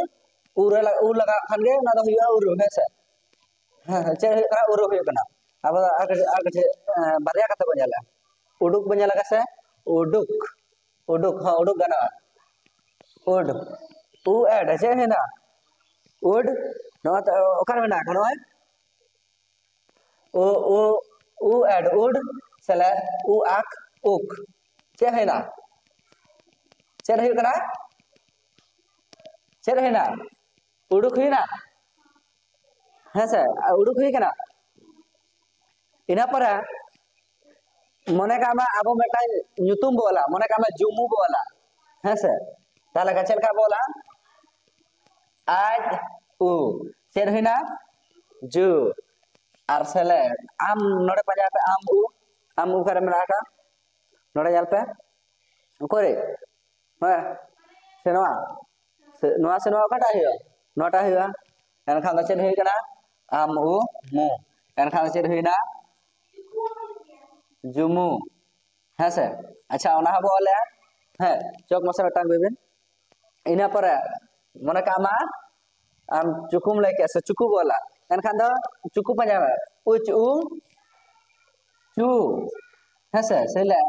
ᱩ ᱨᱮ ᱞᱟ-, ᱩ ᱞᱟᱜᱟᱣ ᱠᱷᱟᱱ ᱜᱮ ᱚᱱᱟ ᱫᱚ ᱦᱩᱭᱩᱜᱼᱟ ᱩᱨᱩ, ᱦᱮᱸ ᱥᱮ? ᱦᱮᱸ, ᱦᱮᱸ, ᱪᱮᱫ ᱦᱩᱭᱩᱜ ᱠᱟᱱᱟ? ᱩᱨᱩ ᱦᱩᱭᱩᱜ ᱠᱟᱱᱟ᱾ ᱟᱵᱚ ᱫᱚ ᱟᱨ ᱠᱟᱹᱴᱤᱡ, ᱟᱨ ᱠᱟᱹᱴᱤᱡ, ᱮᱸ, ᱵᱟᱨᱭᱟ ᱠᱟᱛᱮ ᱵᱚᱱ ᱧᱮᱞᱟ᱾ ᱩᱰᱩᱠ ᱵᱚᱱ ᱧᱮᱞ ᱞᱮᱜᱮ ᱥᱮ? ᱩᱰᱩᱠ, ᱩᱰᱩᱠ, ᱦᱚᱸ, ᱩᱰᱩᱠ ᱜᱟᱱᱚᱜᱼᱟ᱾ ᱩᱰ, ᱩ ᱮᱰ, ᱪᱮᱫ ᱦᱩᱭᱱᱟ? ᱩᱰ, ᱱᱚᱣᱟ ᱛᱚ ᱚᱠᱟᱨᱮ ᱢᱮᱱᱟᱜ ᱟᱠᱟᱫ? ᱱᱚᱜᱼᱚᱭ ᱩ, ᱩ, ᱩ ᱮᱰ ᱩᱰ, ᱥᱮᱞᱮᱫ ᱩ ᱟᱠ ᱩᱠ᱾ ᱪᱮᱫ ᱦᱩᱭᱱᱟ? ᱪᱮᱫ ᱦᱩᱭᱩᱜ ᱠᱟᱱᱟ? ᱪᱮᱫ ᱦᱩᱭᱱᱟ? ᱩᱰᱩᱠ ᱦᱩᱭᱱᱟ? ᱦᱮᱸ ᱥᱮ, ᱩᱰᱩᱠ ᱦᱩᱭ ᱠᱟᱱᱟ᱾ ᱤᱱᱟᱹ ᱯᱚᱨᱮ ᱢᱚᱱᱮ ᱠᱟᱜ ᱢᱮ ᱟᱵᱚ ᱢᱤᱫᱴᱟᱝ ᱧᱩᱛᱩᱢ ᱵᱚ ᱚᱞᱟ, ᱢᱚᱱᱮ ᱠᱟᱜ ᱢᱮ ᱡᱩᱢᱩ ᱵᱚ ᱚᱞᱟ, ᱦᱮᱸ ᱥᱮ? ᱛᱟᱦᱚᱞᱮ ᱠᱷᱟᱱ ᱪᱮᱫ ᱞᱮᱠᱟ ᱵᱚ ᱚᱞᱟ? ᱟᱡ ᱩ᱾ ᱪᱮᱫ ᱦᱩᱭᱱᱟ? ᱡᱩ᱾ ᱟᱨ ᱥᱮᱞᱮᱫ ᱟᱢ, ᱱᱚᱰᱮ ᱯᱟᱸᱡᱟᱭ ᱯᱮ, ᱟᱢ ᱩ᱾ ᱟᱢ ᱩ ᱚᱠᱟᱨᱮ ᱢᱮᱱᱟᱜ ᱟᱠᱟᱫ? ᱱᱚᱰᱮ ᱧᱮᱞ ᱯᱮ᱾ ᱚᱠᱚᱭ? ᱦᱮᱸ, ᱥᱮ ᱱᱚᱣᱟ? ᱥᱮ ᱱᱚᱣᱟ, ᱥᱮ ᱱᱚᱣᱟ ᱚᱠᱟᱴᱟᱜ ᱦᱩᱭᱩᱜᱼᱟ? ᱱᱚᱣᱟᱴᱟᱜ ᱦᱩᱭᱩᱜᱼᱟ᱾ ᱮᱱᱠᱷᱟᱱ ᱫᱚ ᱪᱮᱫ ᱦᱩᱭ ᱠᱟᱱᱟ? ᱟᱢ ᱩ ᱢᱩ᱾ ᱮᱱᱠᱷᱟᱱ ᱫᱚ ᱪᱮᱫ ᱦᱩᱭᱱᱟ? ᱡᱩᱢᱩ᱾ ᱦᱮᱸ ᱥᱮ? ᱟᱪᱪᱷᱟ, ᱚᱱᱟ ᱦᱚᱸᱵᱚ ᱚᱞᱮᱜᱼᱟ᱾ ᱦᱮᱸ, ᱪᱚᱠ ᱢᱟᱥᱮ ᱢᱤᱫᱴᱟᱝ ᱟᱹᱜᱩᱭ ᱵᱤᱱ᱾ ᱤᱱᱟᱹ ᱯᱚᱨᱮ ᱢᱚᱱᱮ ᱠᱟᱜ ᱢᱟ ᱟᱢ ᱪᱩᱠᱩᱢ ᱞᱟᱹᱭ ᱠᱮᱫ ᱥᱮ ᱪᱩᱠᱩ ᱵᱚ ᱚᱞᱟ, ᱮᱱᱠᱷᱟᱱ ᱫᱚ ᱪᱩᱠᱩ ᱯᱟᱸᱡᱟᱭ ᱢᱮ᱾ ᱩᱪ ᱩ ᱪᱩ, ᱦᱮᱸᱥᱮ? ᱥᱮ ᱞᱮ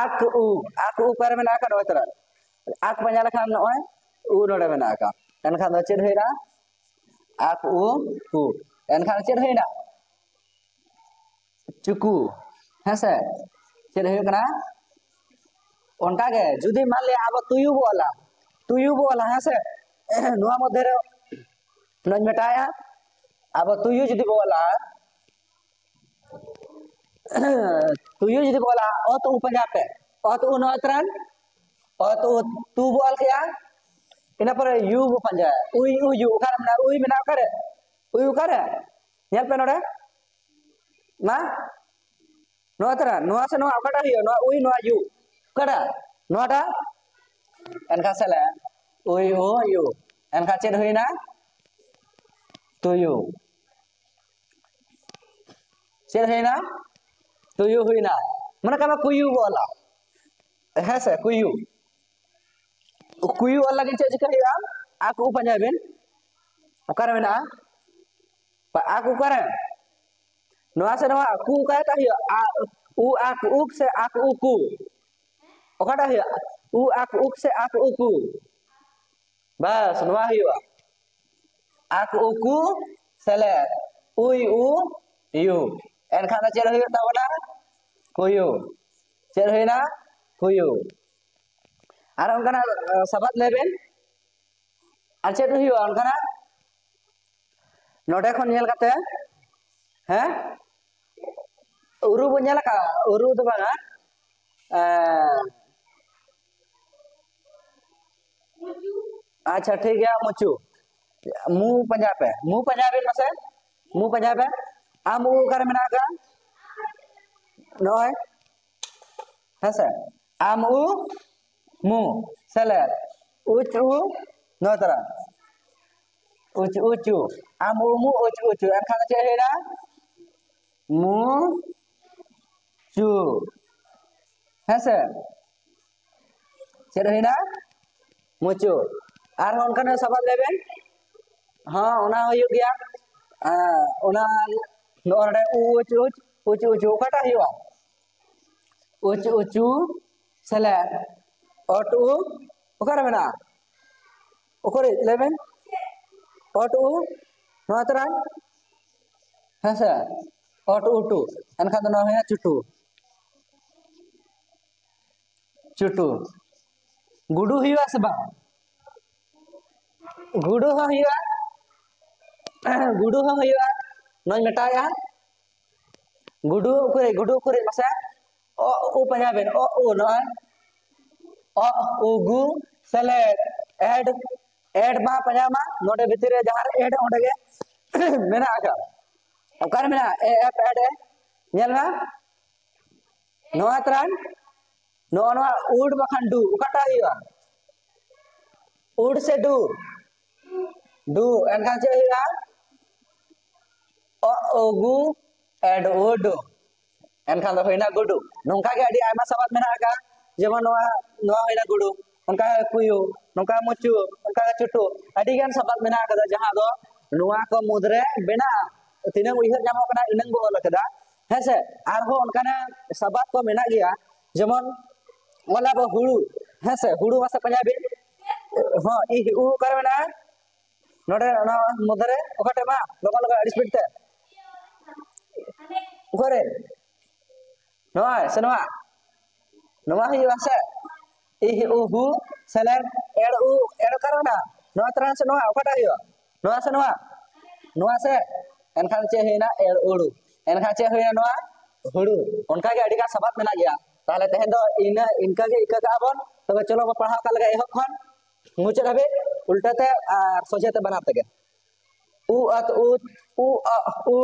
ᱟᱠ ᱩ, ᱟᱠ ᱩ ᱚᱠᱟᱨᱮ ᱢᱮᱱᱟᱜ ᱟᱠᱟᱫ? ᱱᱚᱜᱼᱚᱭ ᱛᱚᱨᱟ ᱟᱠ ᱯᱟᱸᱡᱟ ᱞᱮᱠᱷᱟᱱ ᱱᱚᱜᱼᱚᱭ ᱩ ᱱᱚᱰᱮ ᱢᱮᱱᱟᱜ ᱟᱠᱟᱫ, ᱮᱱᱠᱷᱟᱱ ᱫᱚ ᱪᱮᱫ ᱦᱩᱭᱱᱟ? ᱟᱠ ᱩ ᱠᱩ, ᱮᱱᱠᱷᱟᱱ ᱪᱮᱫ ᱦᱩᱭᱱᱟ? ᱪᱩᱠᱩ᱾ ᱦᱮᱸᱥᱮ? ᱪᱮᱫ ᱦᱩᱭᱩᱜ ᱠᱟᱱᱟ? ᱚᱱᱠᱟᱜᱮ ᱡᱩᱫᱤ ᱢᱟᱱ ᱞᱤᱭᱟ ᱟᱵᱚ ᱛᱩᱭᱩ ᱵᱚ ᱚᱞᱟ, ᱛᱩᱭᱩ ᱵᱚ ᱚᱞᱟ, ᱦᱮᱸᱥᱮ? ᱱᱚᱣᱟ ᱢᱚᱫᱽᱫᱷᱮ ᱨᱮ ᱱᱚᱣᱟᱧ ᱢᱮᱴᱟᱣᱮᱫᱼᱟ, ᱟᱵᱚ ᱛᱩᱭᱩ ᱡᱩᱫᱤ ᱵᱚ ᱚᱞᱟ, ᱛᱩᱭᱩ ᱡᱩᱫᱤ ᱵᱚ ᱚᱞᱟ, ᱚᱛ ᱩ ᱯᱟᱸᱡᱟ ᱯᱮ, ᱚᱛ ᱩ ᱱᱚᱣᱟ ᱛᱚᱨᱟᱱ, ᱚᱛ ᱩ ᱛᱩ ᱵᱚ ᱚᱞ ᱠᱮᱜᱼᱟ, ᱤᱱᱟᱹ ᱯᱚᱨᱮ ᱭᱩ ᱵᱚ ᱯᱟᱸᱡᱟᱭᱟ, ᱩᱭ ᱩ ᱭᱩ, ᱚᱠᱟᱨᱮ ᱢᱮᱱᱟᱜᱼᱟ? ᱩᱭ ᱢᱮᱱᱟᱜᱼᱟ ᱚᱠᱟᱨᱮ? ᱩᱭ ᱚᱠᱟᱨᱮ? ᱧᱮᱞ ᱯᱮ ᱱᱚᱰᱮ, ᱢᱟ ᱱᱚᱣᱟ ᱛᱚᱨᱟ, ᱱᱚᱣᱟ ᱥᱮ ᱱᱚᱣᱟ ᱚᱠᱟᱴᱟᱜ ᱦᱩᱭᱩᱜᱼᱟ? ᱱᱚᱣᱟ ᱩᱭ, ᱱᱚᱣᱟ ᱭᱩ, ᱚᱠᱟᱴᱟᱜ? ᱱᱚᱣᱟᱴᱟᱜ᱾ ᱮᱱᱠᱷᱟᱱ ᱥᱮ ᱞᱮ ᱩᱭ ᱩ ᱭᱩ, ᱮᱱᱠᱷᱟᱱ ᱪᱮᱫ ᱦᱩᱭᱱᱟ? ᱛᱩᱭᱩ᱾ ᱪᱮᱫ ᱦᱩᱭᱱᱟ? ᱛᱩᱭᱩ ᱦᱩᱭᱱᱟ᱾ ᱢᱚᱱᱮ ᱠᱟᱜ ᱢᱮ ᱠᱩᱭᱩ ᱵᱚ ᱚᱞᱟ, ᱦᱮᱸ ᱥᱮ? ᱠᱩᱭᱩ, ᱠᱩᱭᱩ ᱚᱞ ᱞᱟᱹᱜᱤᱫ ᱪᱮᱫ ᱪᱤᱠᱟᱹ ᱦᱩᱭᱩᱜᱼᱟ? ᱟᱠ ᱩ ᱯᱟᱸᱡᱟᱭ ᱵᱤᱱ, ᱚᱠᱟᱨᱮ ᱢᱮᱱᱟᱜᱼᱟ? ᱟᱠ ᱚᱠᱟᱨᱮ? ᱱᱚᱣᱟ ᱥᱮ ᱱᱚᱣᱟ ᱠᱩ ᱚᱠᱟᱴᱟᱜ ᱦᱩᱭᱩᱜᱼᱟ? ᱟ, ᱩ ᱟᱠ ᱩᱠ ᱥᱮ ᱟᱠ ᱩ ᱠᱩ? ᱚᱠᱟᱴᱟᱜ ᱦᱩᱭᱩᱜᱼᱟ? ᱩ ᱟᱠ ᱩᱠ ᱥᱮ ᱟᱠ ᱩ ᱠᱩ? ᱵᱟᱥ, ᱱᱚᱣᱟ ᱦᱩᱭᱩᱜᱼᱟ᱾ ᱟᱠ ᱩ ᱠᱩ ᱥᱮᱞᱮᱫ ᱩᱭ ᱩ ᱭᱩ, ᱮᱱᱠᱷᱟᱱ ᱫᱚ ᱪᱮᱫ ᱦᱩᱭᱩᱜ ᱛᱟᱵᱚᱱᱟ? ᱠᱩᱭᱩ᱾ ᱪᱮᱫ ᱦᱩᱭᱱᱟ? ᱠᱩᱭᱩ᱾ ᱟᱨ ᱚᱱᱠᱟᱱᱟᱜ, ᱟ, ᱥᱟᱵᱟᱫ ᱞᱟᱹᱭ ᱵᱮᱱ᱾ ᱟᱨ ᱪᱮᱫ ᱦᱩᱭᱩᱜᱼᱟ ᱚᱱᱠᱟᱱᱟᱜ? ᱱᱚᱰᱮ ᱠᱷᱚᱱ ᱧᱮᱞ ᱠᱟᱛᱮ, ᱦᱮᱸ, ᱩᱨᱩ ᱵᱚᱱ ᱧᱮᱞ ᱟᱠᱟᱫᱼᱟ, ᱩᱨᱩ ᱫᱚ ᱵᱟᱝᱟ, ᱮᱸ, ᱟᱪᱪᱷᱟ, ᱴᱷᱤᱠ ᱜᱮᱭᱟ, ᱢᱩᱪᱩ, ᱢᱩ ᱯᱟᱸᱡᱟ ᱯᱮ, ᱢᱩ ᱯᱟᱸᱡᱟ ᱵᱮᱱ ᱢᱟᱥᱮ, ᱢᱩ ᱯᱟᱸᱡᱟ ᱯᱮ᱾ ᱟᱢ ᱩ ᱚᱠᱟᱨᱮ ᱢᱮᱱᱟᱜ ᱟᱠᱟᱫᱼᱟ? ᱱᱚᱜᱼᱚᱭ, ᱦᱮᱸᱥᱮ? ᱟᱢ ᱩ ᱢᱩ ᱥᱮᱞᱮᱫ ᱩᱪ ᱩ, ᱱᱚᱣᱟ ᱛᱟᱨᱟ ᱩᱪ ᱩᱪᱩ, ᱟᱢ ᱩ ᱢᱩ ᱩᱪ ᱩᱪᱩ, ᱮᱱᱠᱷᱟᱱ ᱫᱚ ᱪᱮᱫ ᱦᱩᱭᱱᱟ? ᱢᱩ ᱪᱩ, ᱦᱮᱸᱥᱮ? ᱪᱮᱫ ᱦᱩᱭᱱᱟ? ᱢᱩᱪᱩ᱾ ᱟᱨᱦᱚᱸ ᱚᱱᱠᱟᱱᱟᱜ ᱥᱟᱵᱟᱫ ᱞᱟᱹᱭ ᱵᱮᱱ᱾ ᱦᱚᱸ, ᱚᱱᱟ ᱦᱩᱭᱩᱜ ᱜᱮᱭᱟ᱾ ᱟᱨ ᱚᱱᱟ ᱱᱚᱜᱼᱚ ᱱᱚᱰᱮ ᱩᱪ ᱩᱪ, ᱩᱪ ᱩᱪᱩ, ᱚᱠᱟᱴᱟᱜ ᱦᱩᱭᱩᱜᱼᱟ? ᱩᱪ ᱩᱪᱩ ᱥᱮᱞᱮᱫ ᱚᱴ ᱩ, ᱚᱠᱟᱨᱮ ᱢᱮᱱᱟᱜᱼᱟ? ᱚᱠᱟᱨᱮ ᱞᱟᱹᱭ ᱵᱮᱱ? ᱚᱴ ᱩ, ᱱᱚᱣᱟ ᱛᱚᱨᱟ, ᱦᱮᱸ ᱥᱮ? ᱚᱴ ᱩ ᱴᱩ, ᱮᱱᱠᱷᱟᱱ ᱫᱚ ᱱᱚᱣᱟ ᱦᱩᱭᱩᱜᱼᱟ ᱪᱩᱴᱩ᱾ ᱪᱩᱴᱩ᱾ ᱜᱩᱰᱩ ᱦᱩᱭᱩᱜᱼᱟ ᱥᱮ ᱵᱟᱝ? ᱜᱩᱰᱩ ᱦᱚᱸ ᱦᱩᱭᱩᱜᱼᱟ, ᱜᱩᱰᱩ ᱦᱚᱸ ᱦᱩᱭᱩᱜᱼᱟ᱾ ᱱᱚᱣᱟᱧ ᱢᱮᱴᱟᱣᱮᱜᱼᱟ᱾ ᱜᱩᱰᱩ ᱩᱠᱩᱨᱮ, ᱜᱩᱰᱩ ᱩᱠᱩᱨᱮ, ᱢᱟᱥᱮ᱾ ᱚ ᱩ ᱯᱟᱸᱡᱟ ᱵᱮᱱ, ᱚ ᱩ, ᱱᱚᱜᱼᱚᱭ᱾ ᱚ ᱩ ᱜᱩ ᱥᱮᱞᱮᱫ ᱮᱰ, ᱮᱰ ᱢᱟ ᱯᱟᱸᱡᱟ ᱢᱟ, ᱱᱚᱰᱮ ᱵᱷᱤᱛᱤᱨ ᱨᱮ ᱡᱟᱦᱟᱸ ᱨᱮ ᱮᱰ, ᱚᱸᱰᱮ ᱜᱮ ᱢᱮᱱᱟᱜ ᱟᱠᱟᱫ᱾ ᱚᱠᱟᱨᱮ ᱢᱮᱱᱟᱜᱼᱟ? ᱮ ᱮᱯ ᱮᱰ ᱮ, ᱧᱮᱞ ᱢᱮ᱾ ᱱᱚᱣᱟ ᱛᱟᱨᱟᱱ, ᱱᱚᱜᱼᱚ ᱱᱚᱣᱟ ᱩᱰ ᱵᱟᱠᱷᱟᱱ ᱰᱩ, ᱚᱠᱟᱴᱟᱜ ᱦᱩᱭᱩᱜᱼᱟ? ᱩᱰ ᱥᱮ ᱰᱩ? ᱰᱩ᱾ ᱮᱱᱠᱷᱟᱱ ᱪᱮᱫ ᱦᱩᱭᱩᱜᱼᱟ? ᱚ ᱩ ᱜᱩ ᱮᱰ ᱩ ᱰᱩ᱾ ᱮᱱᱠᱷᱟᱱ ᱫᱚ ᱦᱩᱭᱱᱟ ᱜᱩᱰᱩ᱾ ᱱᱚᱝᱠᱟ ᱜᱮ ᱟᱹᱰᱤ ᱟᱭᱢᱟ ᱥᱟᱵᱟᱫ ᱢᱮᱱᱟᱜ ᱟᱠᱟᱫ, ᱡᱮᱢᱚᱱ ᱱᱚᱣᱟ, ᱱᱚᱣᱟ ᱦᱩᱭᱱᱟ ᱜᱩᱰᱩ, ᱚᱱᱠᱟ ᱜᱮ ᱠᱩᱭᱩ, ᱱᱚᱝᱠᱟ ᱜᱮ ᱪᱩᱴᱩ, ᱚᱱᱠᱟ ᱜᱮ ᱪᱩᱴᱩ᱾ ᱟᱹᱰᱤ ᱜᱟᱱ ᱥᱟᱵᱟᱫ ᱢᱮᱱᱟᱜ ᱟᱠᱟᱫᱟ, ᱡᱟᱦᱟᱸ ᱫᱚ ᱱᱚᱣᱟ ᱠᱚ ᱢᱩᱫᱽᱨᱮ ᱢᱮᱱᱟᱜᱼᱟ᱾ ᱛᱤᱱᱟᱹᱝ ᱩᱭᱦᱟᱹᱨ ᱧᱟᱢᱚᱜ ᱠᱟᱱᱟ, ᱤᱱᱟᱹᱝ ᱵᱚ ᱚᱞ ᱟᱠᱟᱫᱟ, ᱦᱮᱸ ᱥᱮ? ᱟᱨᱦᱚᱸ ᱚᱱᱠᱟᱱᱟᱜ ᱥᱟᱵᱟᱫ ᱠᱚ ᱢᱮᱱᱟᱜ ᱜᱮᱭᱟ, ᱡᱮᱢᱚᱱ ᱚᱞ ᱟᱵᱚ ᱦᱩᱲᱩ, ᱦᱮᱸ ᱥᱮ? ᱦᱩᱲᱩ ᱢᱟᱥᱮ ᱯᱟᱸᱡᱟᱭ ᱵᱤᱱ᱾ ᱦᱚᱸ, ᱤᱦ ᱩ ᱚᱠᱟᱨᱮ ᱢᱮᱱᱟᱜᱼᱟ? ᱱᱚᱰᱮ ᱚᱱᱟ ᱢᱚᱫᱽᱫᱷᱮ ᱨᱮ ᱚᱠᱟᱴᱷᱮᱱ ᱢᱟ? ᱞᱚᱜᱚᱱ ᱞᱚᱜᱚᱱ, ᱟᱹᱰᱤ speed ᱛᱮ᱾ ᱚᱠᱟᱨᱮ? ᱱᱚᱣᱟ ᱥᱮ ᱱᱚᱣᱟ? ᱱᱚᱣᱟ ᱦᱩᱭᱩᱜᱼᱟ ᱥᱮ? ᱤᱦ ᱩ ᱦᱩ ᱥᱮᱞᱮᱫ ᱮᱲ ᱩ, ᱮᱲ ᱚᱠᱟᱨᱮ ᱢᱮᱱᱟᱜᱼᱟ? ᱱᱚᱣᱟ ᱛᱚᱨᱟ ᱥᱮ ᱱᱚᱣᱟ? ᱚᱠᱟᱴᱟᱜ ᱦᱩᱭᱩᱜᱼᱟ? ᱱᱚᱣᱟ ᱥᱮ ᱱᱚᱣᱟ? ᱱᱚᱣᱟ ᱥᱮ? ᱮᱱᱠᱷᱟᱱ ᱪᱮᱫ ᱦᱩᱭᱱᱟ? ᱮᱲ ᱩᱲᱩ᱾ ᱮᱱᱠᱷᱟᱱ ᱪᱮᱫ ᱦᱩᱭᱱᱟ? ᱱᱚᱣᱟ ᱦᱩᱲᱩ᱾ ᱚᱱᱠᱟ ᱜᱮ ᱟᱹᱰᱤ ᱜᱟᱱ ᱥᱟᱵᱟᱫ ᱢᱮᱱᱟᱜ ᱜᱮᱭᱟ᱾ ᱛᱟᱦᱚᱞᱮ ᱛᱮᱦᱮᱧ ᱫᱚ ᱤᱱᱟᱹ, ᱤᱱᱠᱟᱹ ᱜᱮ ᱤᱠᱟᱹ ᱠᱟᱜᱼᱟ ᱵᱚᱱ᱾ ᱛᱚᱵᱮ ᱪᱚᱞᱚ ᱵᱚ ᱯᱟᱲᱦᱟᱣ ᱠᱟᱜ ᱞᱮᱜᱮ ᱮᱦᱚᱵ ᱠᱷᱚᱱ ᱢᱩᱪᱟᱹᱫ ᱦᱟᱹᱵᱤᱡ, ᱩᱞᱴᱟᱹ ᱛᱮ ᱟᱨ ᱥᱚᱡᱷᱮ ᱛᱮ ᱵᱟᱱᱟᱨ ᱛᱮᱜᱮ᱾ ᱩ ᱟᱛ ᱩᱛ, ᱩ ᱟ ᱩ,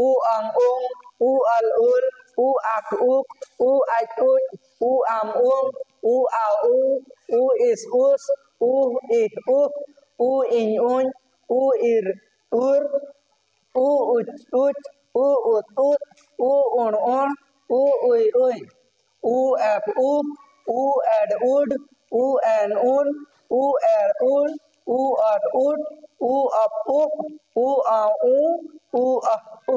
ᱩ ᱟᱝ ᱩᱝ, ᱩ ᱟᱞ ᱩᱞ, ᱩ ᱟᱠ ᱩᱠ, ᱩ ᱟᱡ ᱩᱡ, ᱩ ᱟᱢ ᱩᱢ, ᱩ ᱟ ᱩ, ᱩ ᱤᱥ ᱩᱥ, ᱩ ᱤᱦ ᱩᱦ, ᱩ ᱤᱧ ᱩᱧ, ᱩ ᱤᱨ ᱩᱨ, ᱩ ᱩᱪ ᱩᱪ, ᱩ ᱩᱛ ᱩᱛ, ᱩ ᱩᱬ ᱩᱬ, ᱩ ᱩᱭ ᱩᱭ, ᱩ ᱮᱯ ᱩᱯ, ᱩ ᱮᱰ ᱩᱰ, ᱩ ᱮᱱ ᱩᱱ, ᱩ ᱮᱨ ᱩᱲ, ᱩ ᱚᱴ ᱩᱴ, ᱩ ᱚᱯ ᱩᱯ, ᱩ ᱟ ᱩ, ᱩ ᱟ ᱩ᱾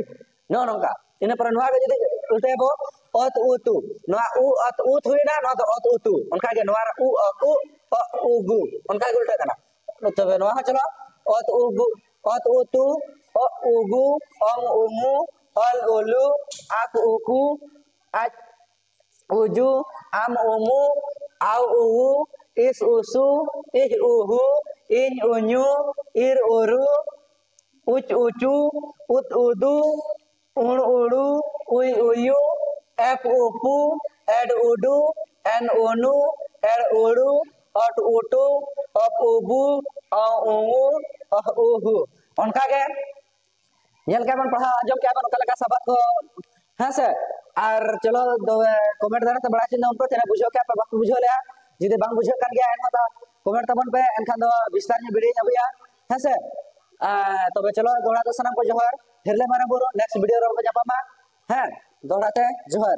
ᱱᱚᱜᱼᱚ ᱱᱚᱝᱠᱟ᱾ ᱤᱱᱟᱹ ᱯᱚᱨᱮ ᱱᱚᱣᱟ ᱜᱮ ᱡᱩᱫᱤ ᱩᱞᱴᱟᱹᱭᱟᱵᱚ, ᱚᱛ ᱩᱛᱩ, ᱱᱚᱣᱟ ᱩ ᱚᱛ ᱩᱛ ᱦᱩᱭᱱᱟ, ᱱᱚᱣᱟ ᱫᱚ ᱚᱛ ᱩᱛᱩ᱾ ᱚᱱᱠᱟ ᱜᱮ ᱱᱚᱣᱟ ᱨᱮ ᱩ ᱚ ᱩ, ᱚ ᱩ ᱜᱩ, ᱚᱱᱠᱟ ᱜᱮ ᱩᱞᱴᱟᱹᱜ ᱠᱟᱱᱟ᱾ ᱛᱚᱵᱮ ᱱᱚᱣᱟ ᱦᱚᱸ ᱪᱚᱞᱚ, ᱚᱛ ᱩ ᱜᱩ, ᱚᱛ ᱩᱛᱩ, ᱚ ᱩ ᱜᱩ, ᱚᱝ ᱩᱢᱩ, ᱚᱞ ᱩᱞᱩ, ᱟᱠ ᱩᱠᱩ, ᱟᱡ ᱩᱡᱩ, ᱟᱢ ᱩᱢᱩ, ᱟᱣ ᱩᱦᱩ, ᱤᱥ ᱩᱥᱩ, ᱤᱦ ᱩᱦᱩ, ᱤᱧ ᱩᱧᱩ, ᱤᱨ ᱩᱨᱩ, ᱩᱪ ᱩᱪᱩ, ᱩᱛ ᱩᱫᱩ, ᱩᱲ ᱩᱲᱩ, ᱩᱭ ᱩᱭᱩ, ᱮᱯ ᱩᱯᱩ, ᱮᱰ ᱩᱰᱩ, ᱮᱱ ᱩᱱᱩ, ᱮᱲ ᱩᱲᱩ, ᱚᱴ ᱩᱴᱩ, ᱚᱯ ᱩᱵᱩ, ᱚ ᱩᱣᱩ, ᱚᱦ ᱩᱦᱩ᱾ ᱚᱱᱠᱟᱜᱮ ᱧᱮᱞ ᱠᱮᱜᱼᱟ ᱵᱚᱱ, ᱯᱟᱲᱦᱟᱣ ᱟᱸᱡᱚᱢ ᱠᱮᱜᱼᱟ ᱵᱚᱱ, ᱚᱠᱟ ᱞᱮᱠᱟ ᱥᱟᱵᱟᱫ ᱠᱚ, ᱦᱮᱸ ᱥᱮ? ᱟᱨ ᱪᱚᱞᱚ ᱛᱚᱵᱮ ᱠᱚᱢᱮᱱᱴ ᱫᱟᱨᱟᱭ ᱛᱮ ᱵᱟᱲᱟᱭ ᱦᱚᱪᱚᱧ ᱛᱟᱵᱚᱱ ᱯᱮ, ᱛᱤᱱᱟᱹᱜ ᱵᱩᱡᱷᱟᱹᱣ ᱠᱮᱜᱼᱟ ᱯᱮ, ᱵᱟᱯᱮ ᱵᱩᱡᱷᱟᱹᱣ ᱞᱮᱜᱼᱟ᱾ ᱡᱩᱫᱤ ᱵᱟᱝ ᱵᱩᱡᱷᱟᱹᱜ ᱠᱟᱱ ᱜᱮᱭᱟ, ᱮᱱᱦᱚᱸ ᱛᱚ ᱠᱚᱢᱮᱱᱴ ᱛᱟᱵᱚᱱ ᱯᱮ, ᱮᱱᱠᱷᱟᱱ ᱫᱚ ᱵᱤᱥᱛᱟᱨ ᱧᱚᱜ ᱵᱷᱤᱰᱤᱭᱳᱧ ᱟᱹᱜᱩᱭᱟ, ᱦᱮᱸ ᱥᱮ? ᱟᱨ ᱛᱚᱵᱮ ᱪᱚᱞᱚ, ᱫᱚᱦᱲᱟ ᱫᱚ ᱥᱟᱱᱟᱢ ᱠᱚ ᱡᱚᱦᱟᱨ, ᱦᱤᱨᱞᱟᱹ ᱢᱟᱨᱟᱝ ᱵᱩᱨᱩ, ᱱᱮᱠᱥᱴ ᱵᱷᱤᱰᱤᱭᱳ ᱨᱮ ᱧᱟᱯᱟᱢᱟ, ᱦᱮᱸ, ᱫᱚᱦᱲᱟ ᱛᱮ ᱡᱚᱦᱟᱨ᱾